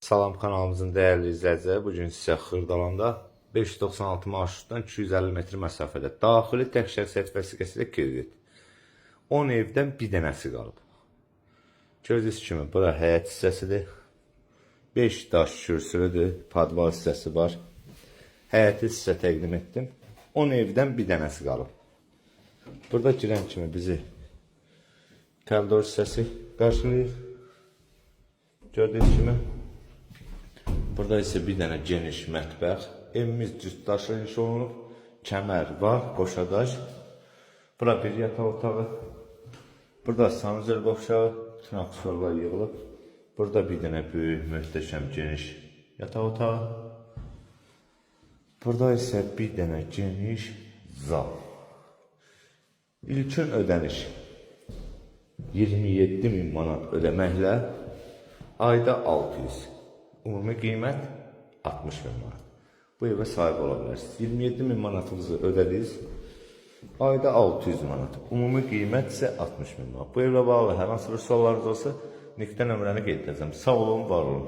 Salam kanalımızın dəyərli izləyiciləri. Bu gün sizə Xırdalanda 596 marşrutdan 250 metr məsafədə daxili tək şəxsiyyət vəsiqəsi ilə kredit. 10 evdən bir dənəsi qalıb. Gördüyünüz kimi bura həyət hissəsidir. 5 daş kürsülüdür, padval hissəsi var. Həyəti sizə təqdim etdim. 10 evdən bir dənəsi qalıb. Burada girən kimi bizi koridor hissəsi qarşılayır. Gördüyünüz kimi. Burada isə bir dənə geniş mətbəx. Evimiz cüt daşla inşa olunub. Kəmər var, qoşa daş. Bura bir yataq otağı. Burada sanuzel qovşağı, bütün aksesuarlar yığılıb. Burada bir dənə böyük, möhtəşəm, geniş yataq otağı. Burada isə bir dənə geniş zal. İlkin ödəniş 27 min manat ödəməklə ayda 600. Ümumi qiymət 60 min manat. Bu evə sahib ola bilərsiniz. 27 min manatınızı ödədiniz. Ayda 600 manat. Ümumi qiymət isə 60 min manat. Bu evlə bağlı hər hansı bir suallarınız olsa, nöqtə nömrəni qeyd edəcəm. Sağ olun, var olun.